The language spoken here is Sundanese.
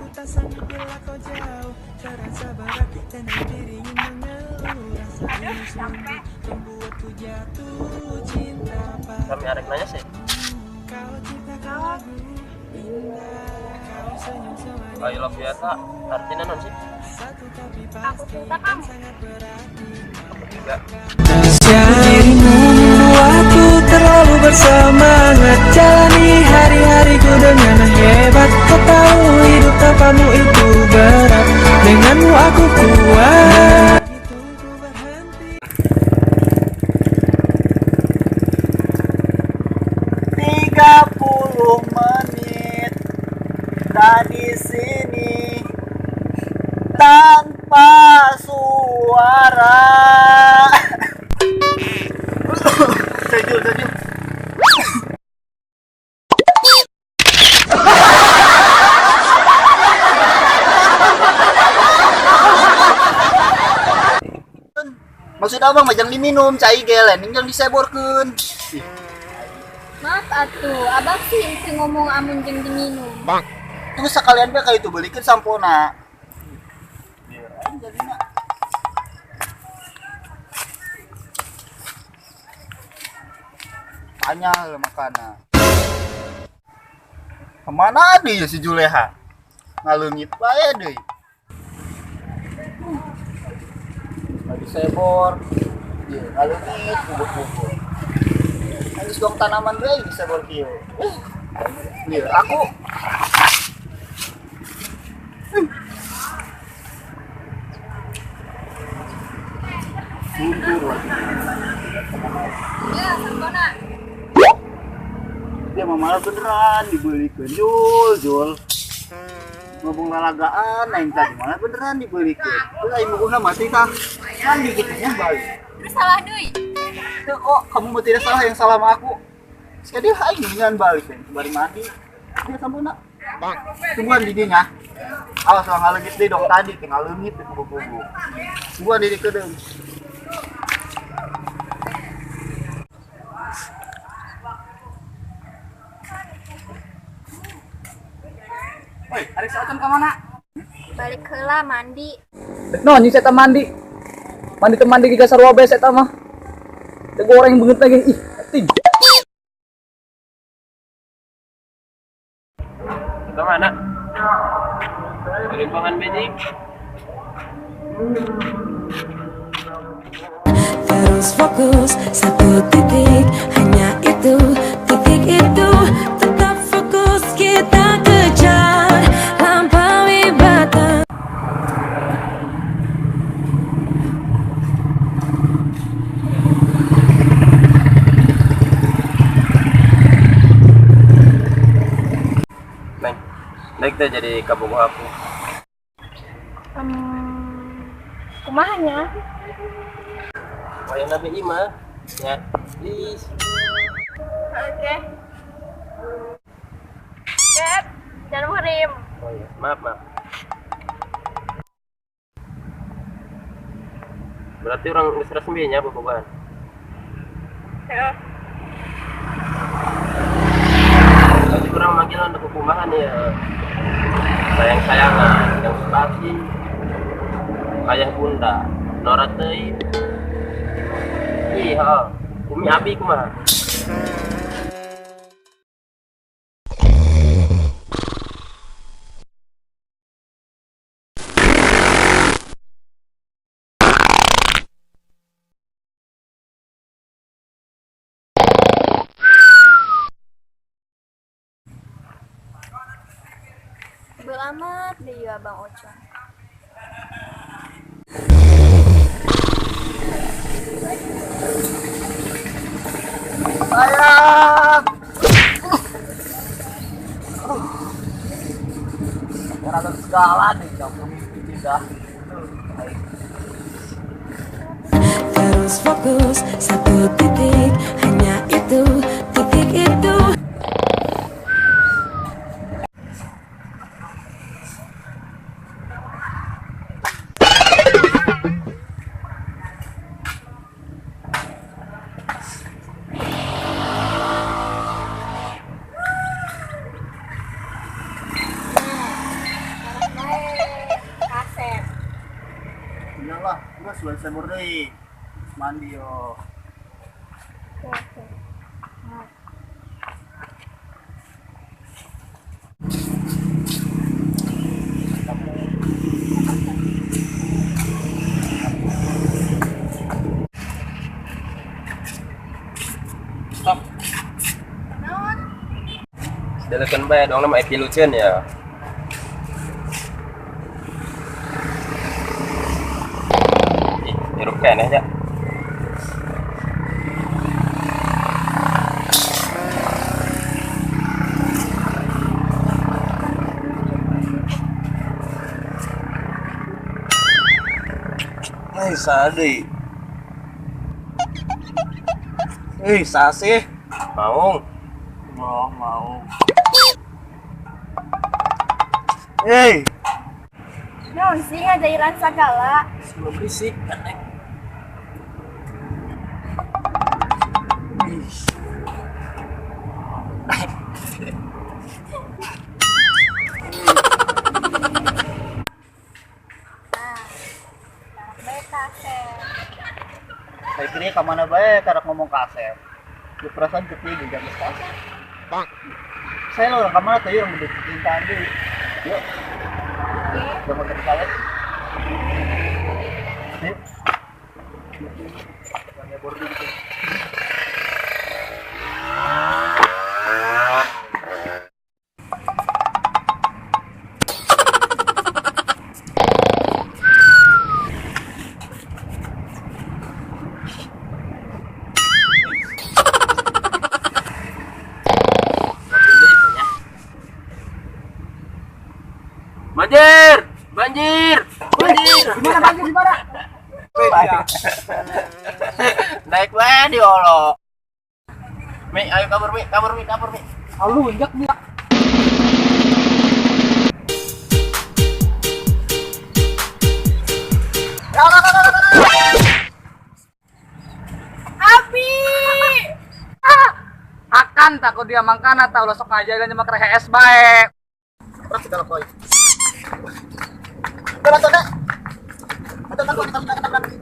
Aku tak sanggup bila kau jauh. Terasa berat dan hampir ingin mengeluh. Rasa ini sungguh membuatku jatuh cinta padamu. Kami arek nanya sih. Kau ciptakan lagu indah. Kau senyum semanis. I love you eta artinya naon sih? Satu tapi Aku pasti cinta dan kamu. sangat berarti. Aku juga. Dirimu membuatku terlalu bersemangat. Jalani hari-hariku dengan hebat. Kau tahu hidup tanpamu itu berat. Denganmu aku kuat. Begitu ku berhenti. 30 menit tadi sini tanpa suara. Jujur, jujur. Maksud abang mah jangan diminum, cai gelen, jangan diseborkeun. Maaf atuh, abang sih ente ngomong amun jeung diminum. Terus sekalian bae ka itu belikeun sampona. Biar aing jadina. Tanya lah makana. Kemana deui ya si Juleha? Ngaleungit bae deui. Lagi sebor. Ieu ngaleungit kubur-kubur. Geus dong tanaman deui disebor kieu. Ieu aku. Mundur lagi. Ya, sampona. Dia mah malah beneran dibelikeun Jul, Jul. Ngomong lalagaan aing tadi malah beneran dibelikeun. Terus aing bukuhna mati tah. Mandi kitu nya balik. Terus salah deui. Tuh kok kamu mah tidak salah, yang salah sama aku. Sekali aing mendingan balik aing bari mandi. Dia sampuna. Tungguan di dinya. Awas lah ngaleungit deui dong tadi teh ngaleungit di kubu-kubu. Tungguan di dieu keudeung. Woi, arek saocan ka mana? Balik heula mandi. No, anjing saya mandi. Mandi teu mandi giga sarua bae saya mah. Teu goreng beungeut lagi. Ih, ting. Ke mana? Limpangan Beijing. Terus fokus satu titik, hanya itu, titik itu. Tetap fokus kita kejar, lampaui batas. Neng, naik teh jadi kabogoh aku. Kumaha nya? Wayang Nabi Ima, ya, please. Oke. Ket, jangan muhrim. Oh iya, maaf maaf. Berarti orang geus resmi nya bobogohan. Heeh. Tadi kurang manggil untuk kumaha nih ya. Sayang-sayangan, yang pasti ayah bunda, Nora teuing. Ih, heeh. Umi abi kumaha? Belamat deui Abang Ocon. Sayang. Orang segala deh, kamu tidak. Terus fokus satu titik, hanya itu, titik itu. lah. Geus ulah disebor deui. Mandi yo. Oke. Stop. Sedelekeun bae dong nama epiluceun ya. Ih, hirup keneh nya. Eh, sade. Eh, sasih. Maung. Oh, mau. Eh, Naon sih ngajairan sagala? Sebelum berisik. Beta Asep. Saya kira ka mana bae karak ngomong ka Asep. Di perasaan ketiga jam ka Asep. Saya lo orang ka mana teh orang udah cintaan deui. Yuk. Udah mau ke kawet. Yuk. Yang nyebor dulu gitu. Banjir! Banjir! Banjir! Gimana banjir gimana? Naik wae di olo. Mi, ayo kabur Mi, kabur Mi, kabur Mi. Alu injak dia. Abi. Akan takut dia mangkana tau lo sok ngajarin sama kerehes bae. Terus segala koi. Terus ada. Ada takut, takut, takut, takut.